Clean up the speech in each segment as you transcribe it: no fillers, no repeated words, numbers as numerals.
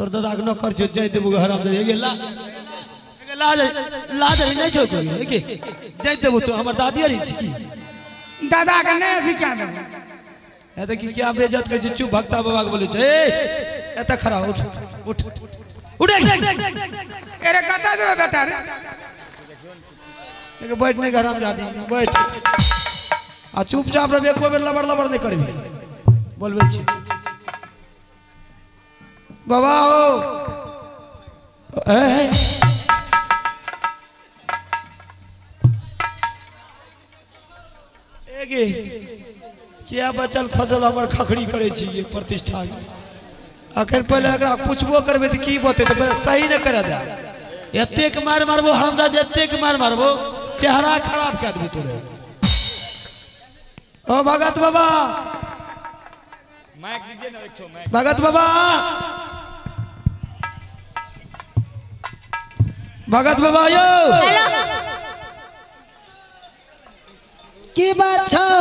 तोर दादा के नौकर छौ जाय देबो हराम दे गे ला लाज लाज नहीं छौ तो के जाय देबो तो हमर दादी अरी छी की दादा के नहीं अभी क्या देबो ए देखी क्या बेइज्जत करै छै चुप भक्ता बाबा के बोलै छै ए एत खड़ा उठ उठ उठ अरे कत देबे बेटा रे देख बैठ नहीं हराम जादी बैठ आ चुपचाप रह एको बेर लबड़ लबड़ नहीं करबी बोलबै छी बाबा हो ए एगे क्या बचल खसल हमर खखड़ी करै छी ये प्रतिष्ठा अखन पहिले एकरा पूछबो करबै त की बते त पहिले सही न करा दे एतेक मार मारबो हरामजादी एतेक मार मारबो चेहरा खराब कए देबो तोरे ओ भगत बाबा माइक दीजिए ना एक ठो माइक भगत बाबा भगत बाबा यो हेलो की बात छौ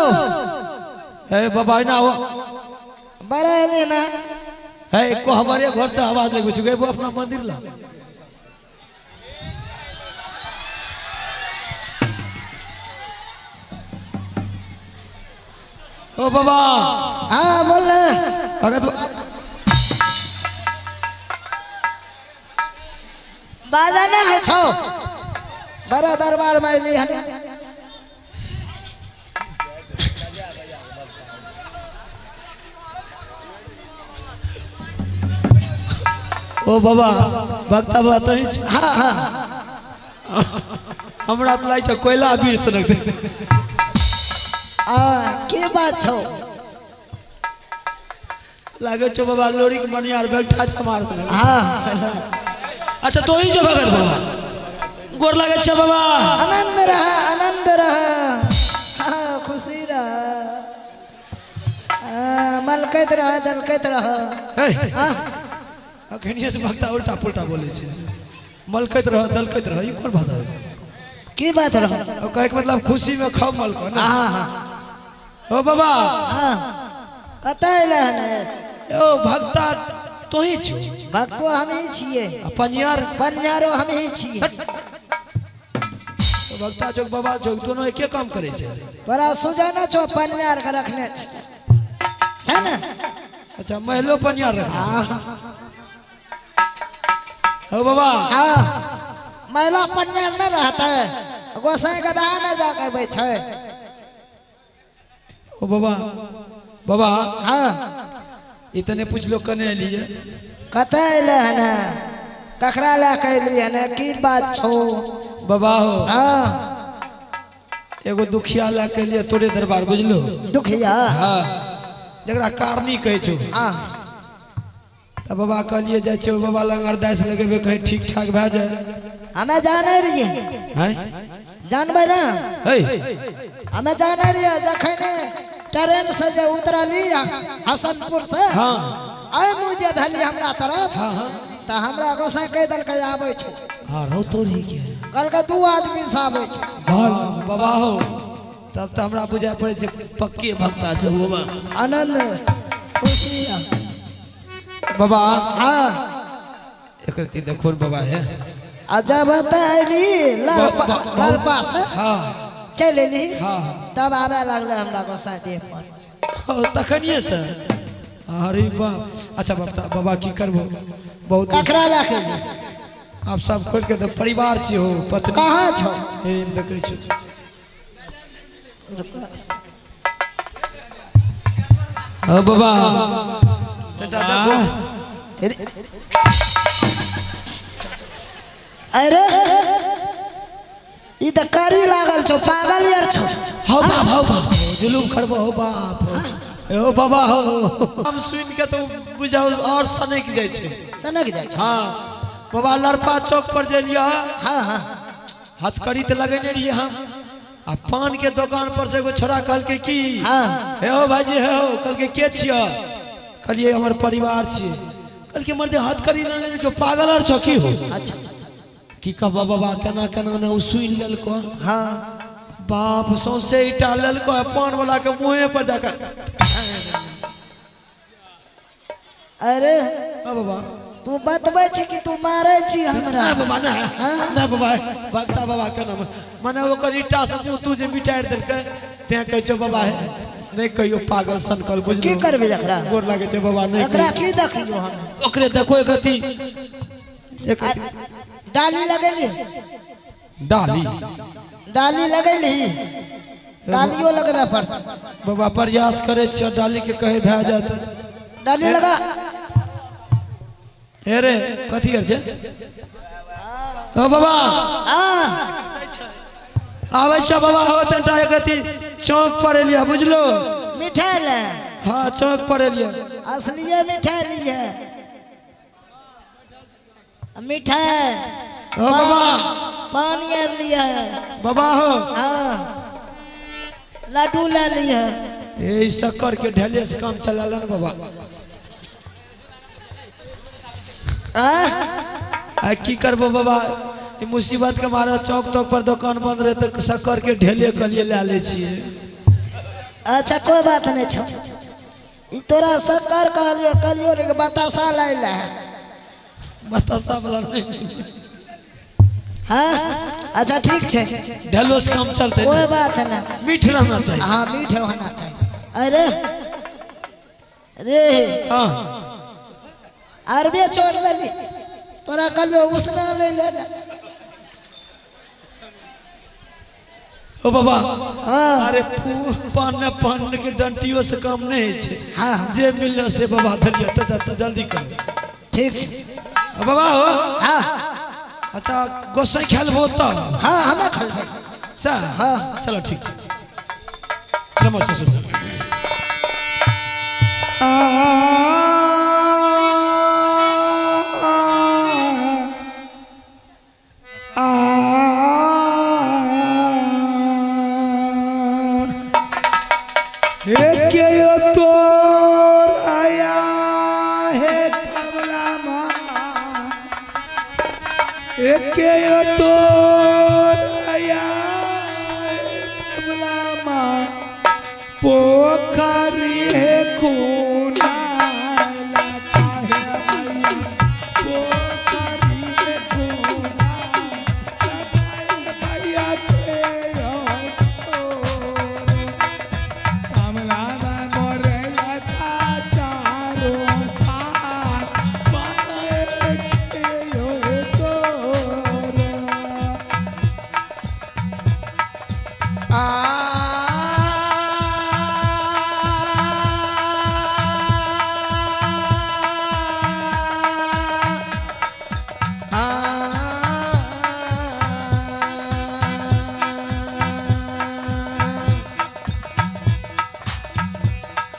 ए बाबा ना हो बड़ा एले ना है कोहबरे घर से आवाज लगबै छै गए अपना मंदिर ला ओ बाबा हाँ बोल भगत बाजा ना है छौ बड़ा दरबार में अली हन ओ बाबा भक्ता बाबा तो ही हाँ हाँ हमरा तो लागै छै कोयला वीर सनक आ की बात छौ लागै छौ बाबा लोरी के मनियार बैठा छमार सनक हाँ अच्छा तो ही जो भगत बाबा गोर लागै छौ बाबा आनंद रह आनंद रह हाँ खुशी रह मलकैत रह दलकैत रह हाँ अखनिए से भक्ता उल्टा पुल्टा बोलै छै मलकैत रह दलकैत रह ई कोन भाषा होलै की बात रह कहे के मतलब खुशी में खाओ मलको ना हाँ हाँ ओ बाबा हाँ कतऽ एलै हन ओ भक्ता तोही छौ भक्तो हमही छियै आ पनियार पनियारो हमही छियै भक्ता चौक बाबा चौक दोनों एके काम करै छै तोरा सुझाना छौ पनियार के रखने छै ने अच्छा महिलो पनियार रखने छै हो बाबा हाँ महिला पनियार नहीं रहता है गोसाई के बाहर नहीं जाके बैठे ओ बाबा बाबा हाँ इतने पूछ लो कने लिए कतऽ एलै हन ककरा लए के एली हन की बात छौ बाबा हो हाँ एगो दुखिया लए के लिए तोरे दरबार बुझलो दुखिया हाँ जकरा कारनी कहै छौ हाँ तब बाबा कहलिए जाइ छै बाबा लग अरदास लगेबै कहीं ठीक ठाक भए जाए हमें जानै रहियै हैं जानबै ना है हमें जानै रहियै जखन ट्रेन से जे उतरली हसनपुर से हाँ आइ मुँह जे भेली हमरा तरफ हाँ हाँ तऽ हमरा गोसाई कहि देलकै आबै छौ हाँ रहो तोरी के कहलकै दू आदमी से आबै छौ बाबा हो तब तऽ हमरा बुझाय पड़ै छै पक्के भक्ता छौ बाबा आनंद खुशी बाबा हाँ एकर ती देखो बाबा है आ जब अयली लड़पा से हाँ चलि एली हाँ तब आबे लगलै हमरा गोसाई देह पर तखनिए से अरे बाप अच्छा बाबा बाबा की करबो बहुत ककरा लए के एली आप सब खोल के परिवार छी हो पत्नी कहाँ छौ हे देखै छी हाँ बाबा देखो अरे ई तऽ करी लागल छौ पागल यार छौ हो बाप हो बाप जुलूम करबो हो बाप हो बाबा हो हम सुन के तो बुझाउ और सनक जाइ छै सनक जाइ छै हाँ बाबा लड़पा चौक पर जलिया हाँ हाँ हथकड़ी तऽ लगेने रहियै हम आ पान के दुकान पर से एगो छोरा कहलकै की हाँ हे हो भाईजी हे हो कहलकै के छियै कहलियै हमर परिवार छियै कहलकै मर्दे हथकड़ी लगेने छौ पागल आर छौ की हो अच्छा की कहबा बाबा केना केना ने ओ सुनि लेलको हाँ बाप सौंसे ईटा लेलको पान वाला के मुँहे पर जाकर अरे हाँ बाबा तू बतबै छी कि तू मारै छी हमरा? ना बाबा ना, ना बाबा, भक्ता बाबा के नाम माने ओकर ईटा से मुँह तू जे मिटारि देलकै तें कहै छौ बाबा हे नहीं कहियो पागल सनकल बुझलो। की करबे एकरा? गोर लागे छै बाबा नहीं एकरा की देखियो हम? ओकरे देखो एक अथी एक डाली लगेली। डाली डाली लगेली, डालियो लगबे पड़त बाबा। प्रयास करे छियो डाली के कहे भए जात। डाली लगा। हे रे कथी आर छै? ओ बाबा आबै छौ बाबा हो तनटा एक अथी चौक पर एलियै बुझलो। मिठाई ले। हाँ चौक पर एलियै। असलिये मिठाई लिए मिठाई। ओ बाबा पानी आर लिए बाबा हो। हाँ लड्डू ले लिए। ए शक्कर के ढेले से काम चला लन बाबा। आ की करबो बाबा ई मुसीबत के मारे चौक तौक पर दुकान बंद रहे तो शक्कर के ढेले के लिए ले ले छियै। अच्छा कोई बात नहीं छौ, ई तोरा शक्कर कहलियो कहलियो रे बतासा लै ले। बतासा वाला नहीं। हाँ अच्छा ठीक छे, ढेलो से काम चलते कोई बात नहीं, मीठ रहना चाहिए। हाँ मीठ रहना चाहिए। अरे रे हाँ अरबे छोड़ लेली तोरा कहलियो उसना ले ले। ओ बाबा हाँ अरे पान पान के डंटियों से काम नहीं है। हाँ जे मिलल से बाबा धलिया त जल्दी करो। ठीक बाबा हो। हाँ अच्छा गोसाई खेलबो तब? हाँ हमें खेलबे। हाँ चलो ठीक है। चलो मास्टर ससुर। पोखरी है खूना है पोखरी है खूना भैया के कमला मोरे लता चारों पार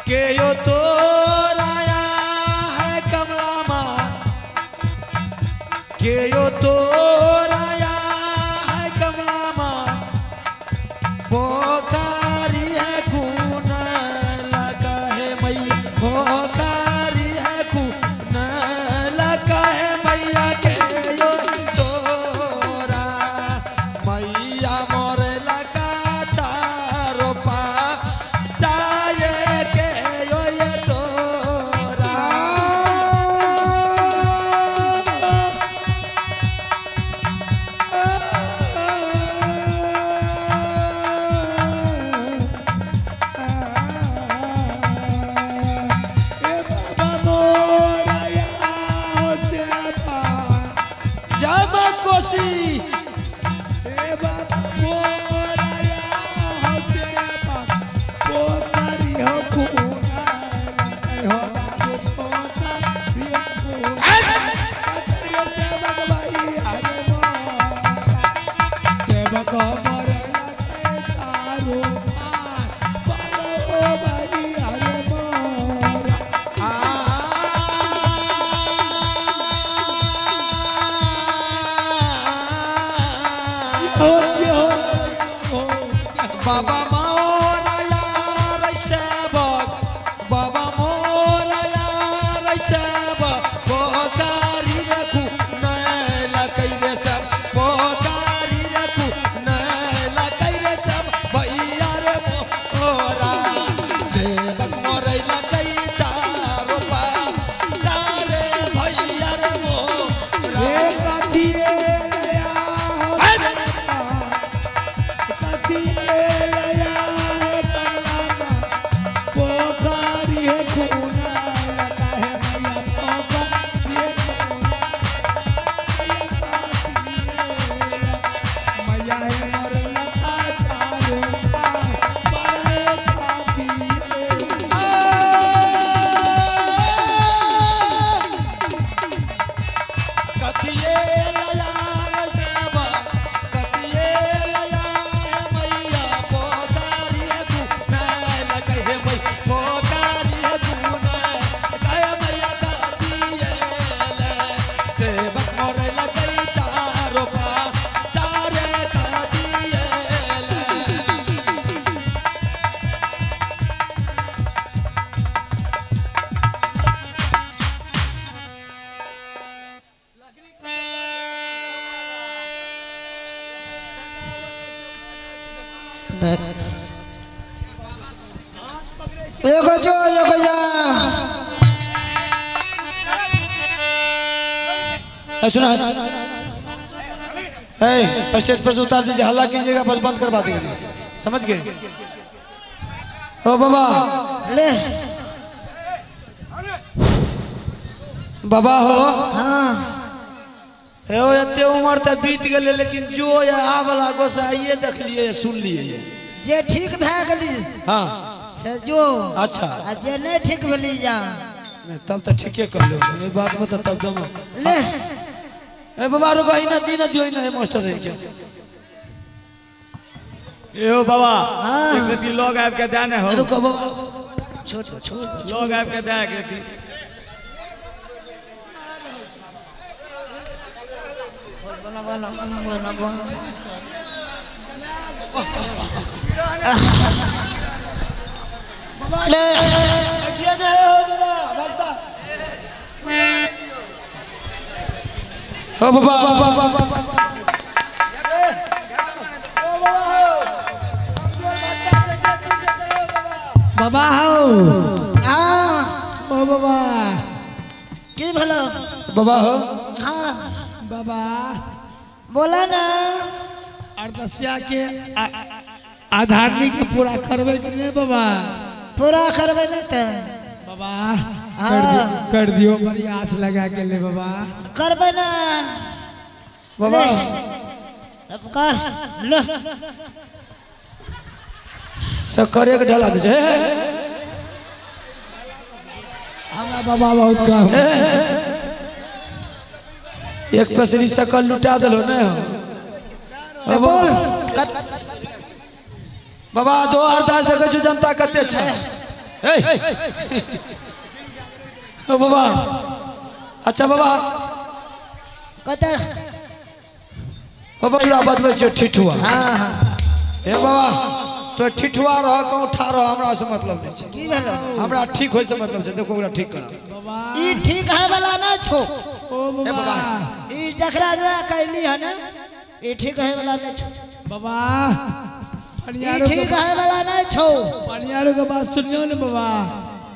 के यो तो राया है कमला माँ, के यो तो राया है कमला माँ, पोकारी है खून लगा है मैया, पोकारी है खून लगा है मैया, के यो तोरा मैया मोरे लगा चारो पा बाबा मोरा यार सेवक, बाबा मोरा यार सेवक, पोकारी रखू नैला कैरे सब, पोकारी रखू नैला कैरे सब, भैया रे मोरा सेवक मोरैला कै चारो पा तारे भैया रे एगो जो एगो या सुना है, स्टेज पर से उतार दीजिए, हल्ला कीजिएगा बस बंद करवा देंगे नाच, समझ गए? ओ बाबा ले बाबा हो। हाँ ओ एते उम्र तो बीत गए, लेकिन जो या आ वाला गोसा ये देख लिए सुन लिए ये जे ठीक भए गेली। हाँ से जो अच्छा आ जे नहीं ठीक भेली जा नहीं तब तो ठीके कहलो ये बात में तो तब दम ले। ए बाबा रुको ही ना दी ना दियो ना मास्टर है क्या ए बाबा। एक रति लोग आब के दे ने हो। रुको बाबा छोड़ छोड़ लोग आब के दे एक रति। बना बना बना बना बना बाबा ले बैठिए ने हो बाबा भक्ता हो बाबा ओ बाबा हो बाबा हो। हां ओ बाबा की भलो बाबा हो। हां बाबा बोला ना अरदसिया के आधारनी के पूरा करबे कि नहीं बाबा? पूरा करबे नहीं ते बाबा। कर दियो बड़ी आस लगा के ले बाबा। करबे ना बाबा अब कर लो सकरे के ढला दे हमरा बाबा बहुत काम एक पसरी सकल लुटा दलो ने हो बोल बाबा। दो अरदास देखै छु जनता कते छै। ओ बाबा अच्छा बाबा कते ओ बाबा बतबै छियो ठिठुआ। हां हां हे बाबा तो ठिठुआ रह कहूं ठार रह हमरा से मतलब नहीं छै। की भेलो? हमरा ठीक होय से मतलब छै। देखो ओकरा ठीक करा बाबा। ई ठीक है वाला ना छो। ओ बाबा ई जकरा जरा कहली है ना ई ठीक है वाला नहीं छो बाबा। ई ठीक है वाला नहीं छो। पनियारो के बात सुनियो ने बाबा।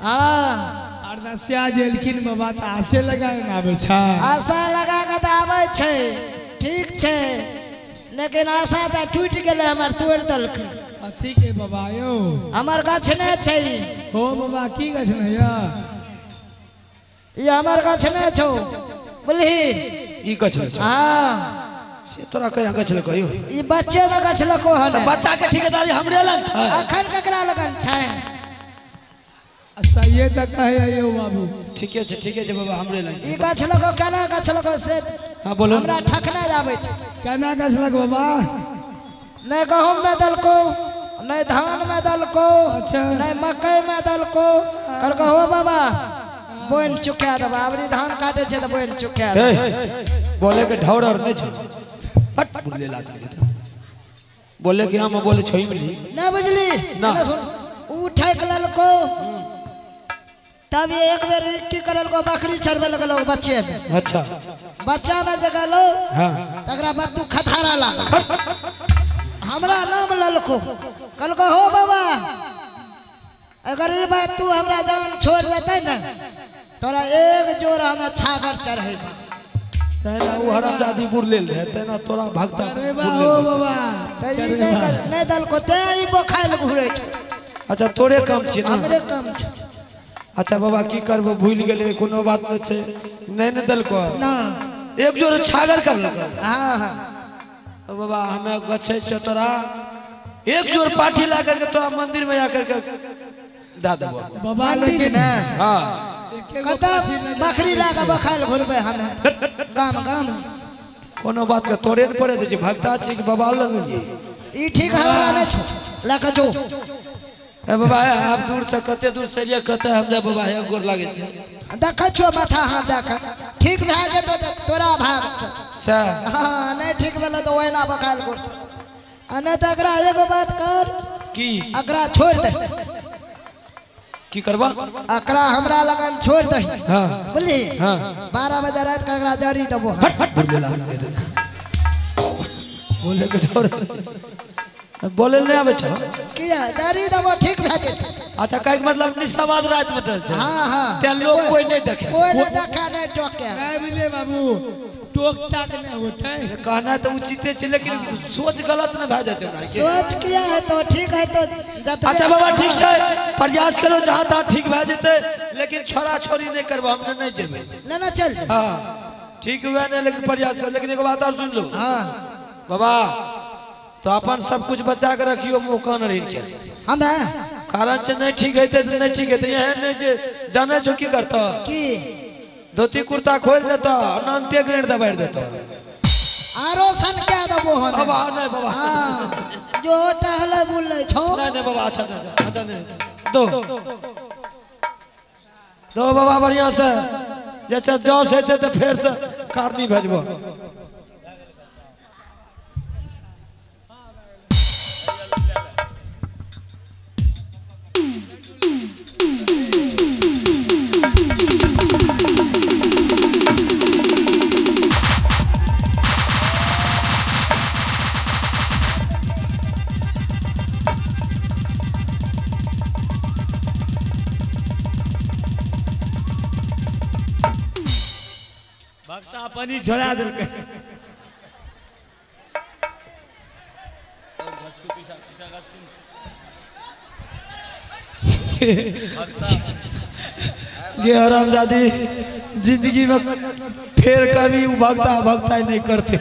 हां अरदसिया जेलखिन बाबा त आसे लगाए ना आबै छै। आशा लगा के त आबै छै ठीक छै, लेकिन आशा त टूट गेलै हमर तोड़ देलकै। अथी के बाबा यो हमर गाछ नहीं छै। हो बाबा की गाछ नहीं या? ई हमर गाछ नहीं छौ बुझली। ई गाछ नहीं छौ? हां से तोरा कहिया गाछ लग कहियो? ई बच्चे में गाछ लगो हन। त बच्चा के ठेकेदारी हमरे लग छै। अखन ककरा लगन छै? अच्छा ये त कहे यो बाबू। ठीके छै ठीके छै बाबा हमरे लग ई गाछ लगो केना गाछ लगो से। हां बोलो हमरा ठकना आबै छै। केना गाछ लग बाबा? नहीं गहूम में दलको नहीं धान में दलको। अच्छा। नहीं मकई में दलको। कहलको हो बाबा बोन चुका देबा अबरी धान काटे छे त बोन चुका दे। बोले के ढौर और नहीं छै हट बोले लात बोले कि हम बोले छई मिली ना बुझली ना। सुन उ ठक ललको तब एक बेर की करलको बकरी चरबे लगलो बच्चे में। अच्छा बच्चा में जे गेलो। हां तकरा बाद तू खथारा लागल हमरा नाम ललको। कहलको हो बाबा अगर ई बात तू हमरा जान छोड़ देते ना तोरा एक जोर हम छागर चढ़ेबा। तेना उ हरामजादी बुर लेल रहे तेना तोरा भगता। अरे बा हो बाबा नहीं दलको ते ई बोखाइल घुरै छौ। अच्छा तोरे काम छी ना? हमरे काम छै। अच्छा बाबा की करबो भूल गेले कोनो बात नहीं छै। नहीं ने दलको ना एक जोर छागर कर लको। हां हां बाबा हमें गछे छो तोरा एक जोर पाठी ला करके तोरा मंदिर में आकर के दा देबो बाबा। लेकिन हां कत बकरी ला के बखाइल घुरबे हम गाम गाम। कोनो बात के तोरे न पड़े दै छै भक्ता छी कि बाबा लग गेलियै। ई ठीक हवाला नहि छौ लऽ कऽ जो। ए बाबा आप दूर से कते दूर से एलियै कते हम जा बाबा हे गोर लागै छै। देखै छियौ माथा हाथ दऽ कऽ ठीक भए जेतौ तऽ तोरा भाग से। हाँ नहीं ठीक भेलौ तऽ ओहिना बकायल गोर छौ। आ नहि तऽ एकरा एगो बात कर की एकरा छोड़ि दे। की करबा? एकरा हमरा लगन छोड़ि दही। हाँ बुझली? हाँ 12 बजे राति के एकरा जड़ी देबो। बोले के डर बोले नहीं आबै छौ किया जड़ी देबो ठीक भए जेतै। अच्छा कहै के मतलब निस्सवाद राति में डर छै। हाँ हाँ ते लोग कोई नहीं देखे। कोई नहीं देखे नहीं टोके। नहीं मिले बाबू टोक टाक नहीं होते। कहना तो उचिते छै लेकिन सोच गलत न भए जाइ छै हमरा के। सोच किया है तो ठीक है तो। अच्छा बाबा ठीक छै प्रयास करो जहाँ तहाँ ठीक भए जेतै लेकिन छोड़ा छोड़ी नहीं करबो हमने नहीं जेबै। ना ना चल। हाँ ठीक हुआ नहीं लेकिन प्रयास करो। लेकिन एगो बात और सुन लो। हाँ बाबा तो अपन सब कुछ बचा के रखियो मुँह कान रही के। हम कारण से नहीं ठीक हेतै तऽ नहीं ठीक हेतै। एहन नहीं जे जानै छौ की करतौ की धोती कुर्ता खोल देतौ नामते गाड़ि दबारि देतौ आरो सन कए देबो हम। बाबा नहीं बाबा जो टहले बुलै छौ। नहीं नहीं बाबा अच्छा नहीं अच्छा नहीं दो दो बाबा बढ़िया से जैसे जस हेतै तऽ फेर से कारनी भेजबो। पानी छोड़ा देलकै। गे हरामजादी जिंदगी में फिर कभी उ भगता भगता नहीं करते।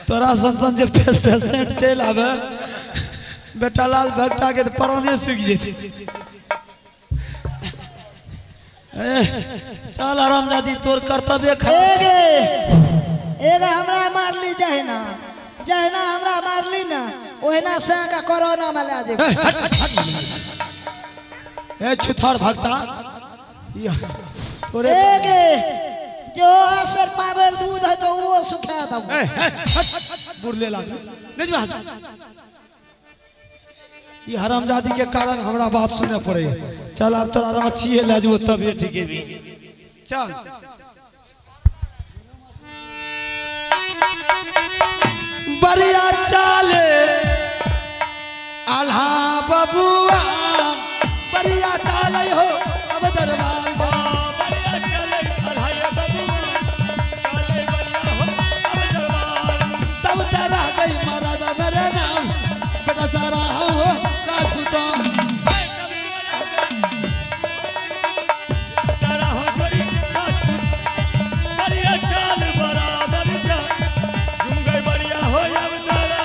तोरा सन सन जे पेशेंट चलि आबे बेटा लाल भगता के प्राणे सूखि जेतै। चल हरामजादी तोर कर्तव्य एगे हमरा मारली जहिना जहिना हमरा मारली ना ओहिना से के कोरोना में ले जेबै। ए छुथर भक्ता तोरे एगे जो असर पावर दूध है तो वो सुखा देबो। बुरले लागे नहीं भाषा ये हरामजादी के कारण हमरा बात सुने पड़े। चल अब तोरा रांची ले जेबो तबे ठीक हेबी। चल बढ़िया चाले आल्हा बबुआ बढ़िया चाले हो अब दरबार बढ़िया चाले आल्हा बबुआ चाले बढ़िया हो अब दरबार तब तेरा गई मरद मेरे नाम बेटा सारा हो राजपूतों सारा हो छोरी राजपूत बढ़िया चाल बराबर जा तुम गई बढ़िया हो अब तारा।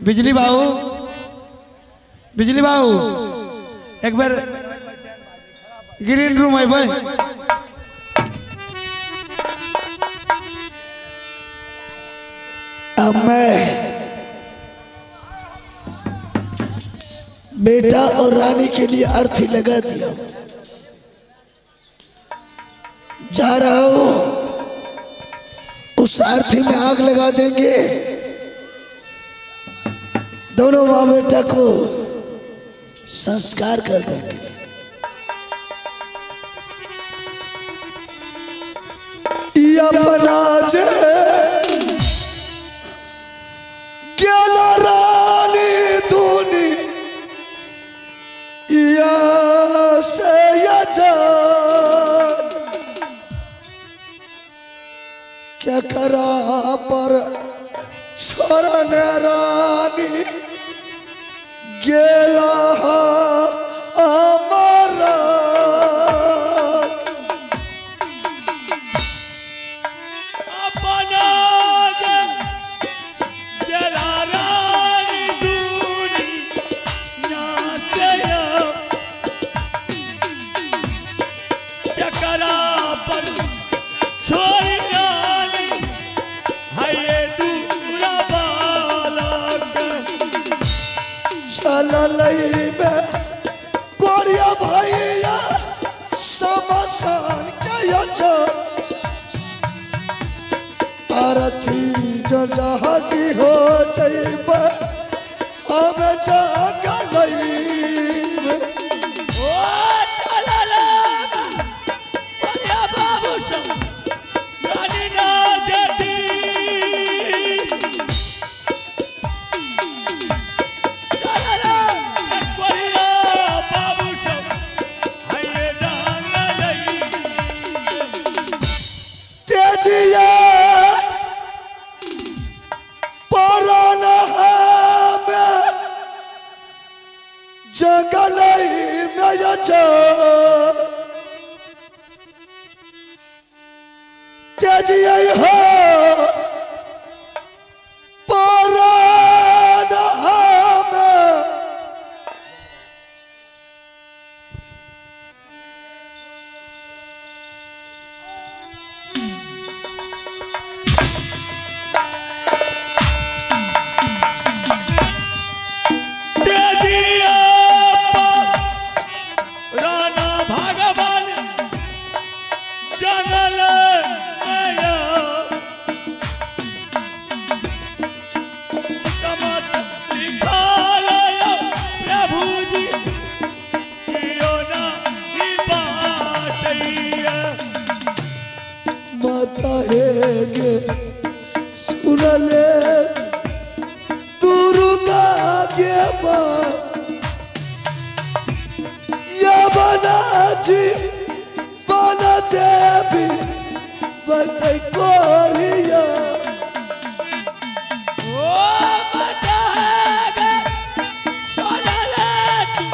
बिजली बाबू बिजली बाबू एक बार ग्रीन रूम अबै। अब मैं बेटा और रानी के लिए अर्थी लगा दिया जा रहा हूं। उस अर्थी में आग लगा देंगे दोनों माँ बेटा को संस्कार कर देंगे। अपना जे रानी दुनिया से क्या करा पर शरण रानी गेला हमारा। अपना गेला रानी दुनिया से पाषाण के यच आरती जहादी हो जइब हम जंगल में। ओ चलल बढ़िया बाबू सब रानी ना जदी चलल बढ़िया बाबू सब हाय जंगल तेजिया परान हमें जंगल में यच तेजिया हो परान हमें तेजिया राणा भगवान जंगल में चमत लिखालय प्रभु जी कियो ना ई बाटैया। माता हे गे सुनले दुर्गा गे माँ यवना जी बन देवी बतै कोरिया। ओ माता गे सुनले तू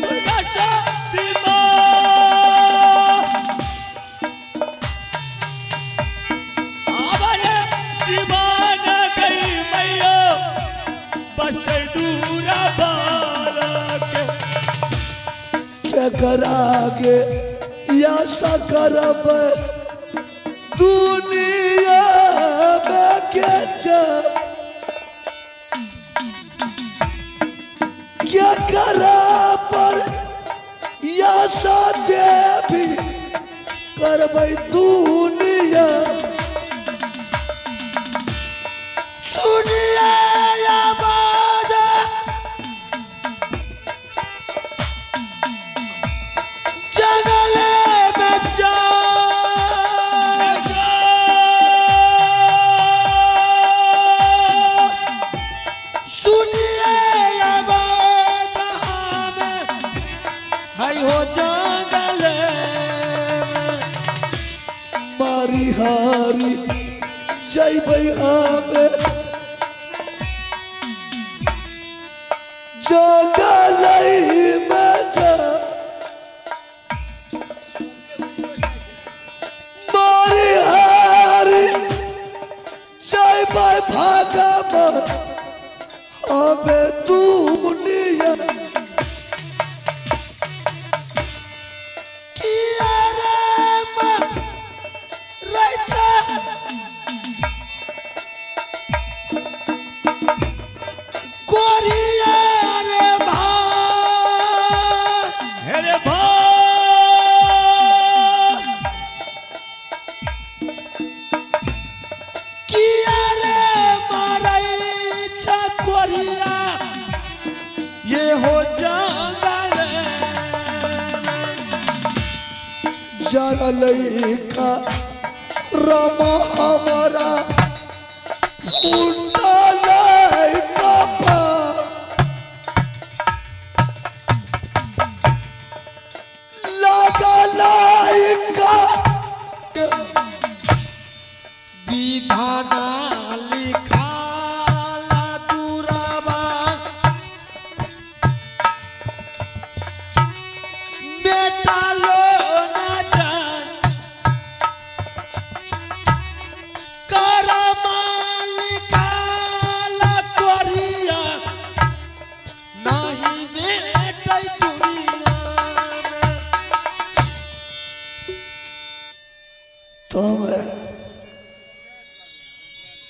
दुर्गा शक्ति माँ आवन जीवन गई मैया बसते दूरा बालक। क्या करागे या करब दुनिया में के क्या करा पर या देवी करबै दुनिया। सुनिए आवाज जंगल में जा सुनिए आवाज हमें हाय हो जंगल में मारी हारी जइबै हमें जंगल में जा मारी हारी जइबै भगवान हमें दुनिया। किया रे रैसा कोरिया रे भाई हेरे भाई किया रे मारै छ कोरिया ये हो जंगल जरा लइका रमा हमारा फूटलै कपा लगलै का विधाना लिखाला दुराबान बेटा लो ना जान करमा लिखाला कोरिया नहीं बेटै दुनिया में। तुम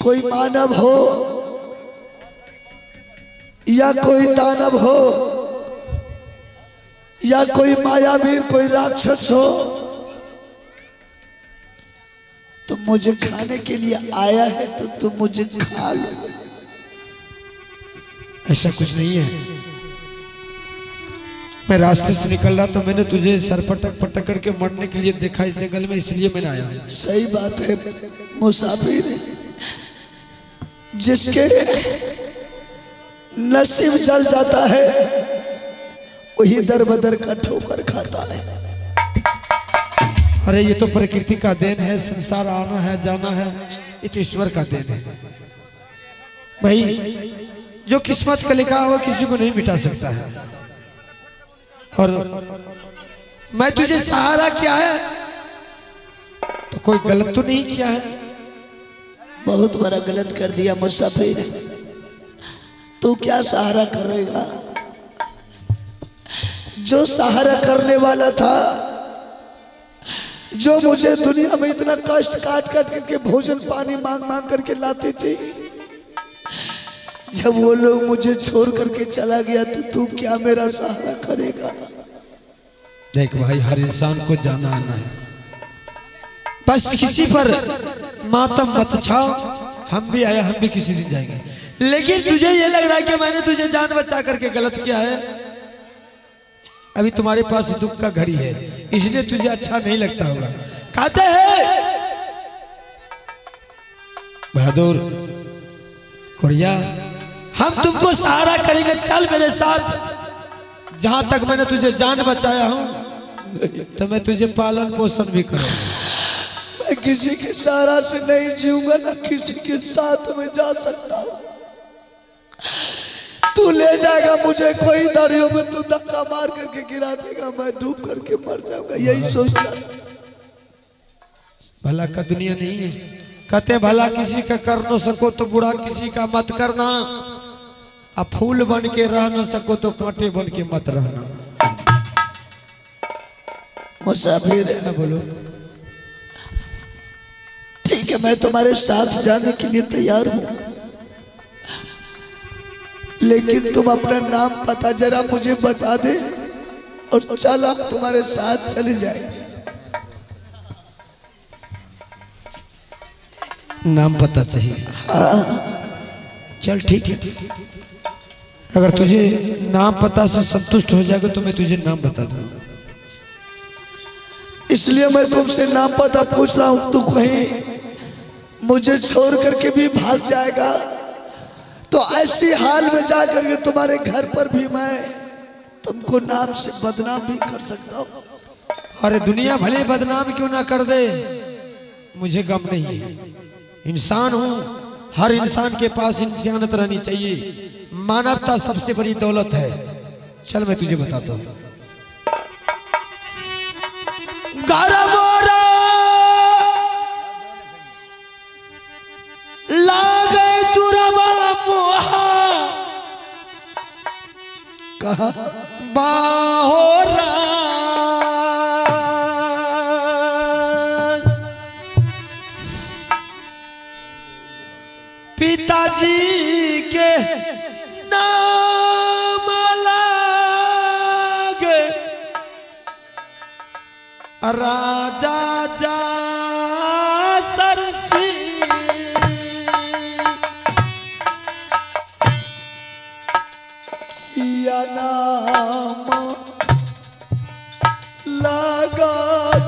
कोई मानव हो या कोई दानव हो या कोई मायावीर कोई राक्षस हो तो मुझे खाने के लिए आया है तो तुम मुझे खा लो। ऐसा कुछ नहीं है। मैं रास्ते से निकल रहा तो मैंने तुझे सर पटक पटक करके मरने के लिए देखा इस जंगल में, इसलिए मैंने आया। सही बात है मुसाफिर, जिसके नसीब जल जाता है वही दर बदर का ठोकर खाता है। अरे ये तो प्रकृति का then है, संसार आना है जाना है, ये तो ईश्वर का then है भाई। जो किस्मत का लिखा हुआ किसी को नहीं मिटा सकता है। और मैं तुझे सहारा किया है तो कोई गलत तो नहीं किया है। बहुत बड़ा गलत कर दिया मुसाफिर, तू क्या सहारा करेगा? जो सहारा करने वाला था, जो मुझे दुनिया में इतना कष्ट काट काट करके भोजन पानी मांग मांग करके लाते थे, जब वो लोग मुझे छोड़ करके चला गया तो तू क्या मेरा सहारा करेगा? देख भाई, हर इंसान को जाना आना है, बस किसी पर मातम मत छाओ। हम भी आया, हम भी किसी दिन जाएंगे, लेकिन तुझे ये लग रहा है कि मैंने तुझे जान बचा करके गलत किया है। अभी तुम्हारे पास दुख का घड़ी है, इसलिए तुझे अच्छा नहीं लगता होगा। कहते हैं बहादुर कोरिया, हम तुमको सहारा करेंगे, चल मेरे साथ। जहां तक मैंने तुझे जान बचाया हूं तो मैं तुझे पालन पोषण भी करूंगा। मैं किसी के सहारा से नहीं जीऊंगा, ना किसी के साथ में जा सकता हूं। तू ले जाएगा मुझे कोई दरियो में, तू धक्का मार करके गिरा देगा, मैं डूब करके मर जाऊंगा, यही सोचता। भला का दुनिया नहीं है। कहते भला किसी का कर न सको तो बुरा किसी का मत करना, अब फूल बन के रह न सको तो कांटे बन के मत रहना। मुसाफिर बोलो। ठीक है, मैं तुम्हारे साथ जाने के लिए तैयार हूं, लेकिन तुम अपना नाम पता जरा मुझे बता दे और चल हम तुम्हारे साथ चले जाएंगे। नाम पता चाहिए? हाँ। चल ठीक है, अगर तुझे नाम पता से संतुष्ट हो जाएगा तो मैं तुझे नाम बता दूंगा। इसलिए मैं तुमसे नाम पता पूछ रहा हूं, तू कहीं मुझे छोड़ करके भी भाग जाएगा तो ऐसी हाल में जा करके तुम्हारे घर पर भी मैं तुमको नाम से बदनाम भी कर सकता हूँ। अरे दुनिया भले बदनाम क्यों ना कर दे, मुझे गम नहीं है। इंसान हूँ, हर इंसान के पास इंसानियत रहनी चाहिए। मानवता सबसे बड़ी दौलत है। चल मैं तुझे बताता हूँ। कहा बाहोरा पिताजी के नाम लागे राजा जा सरसी। या नाम लगा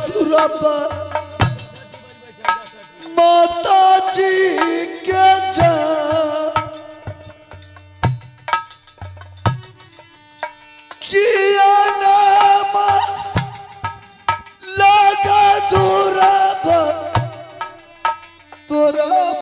दुरब माता जी के जान।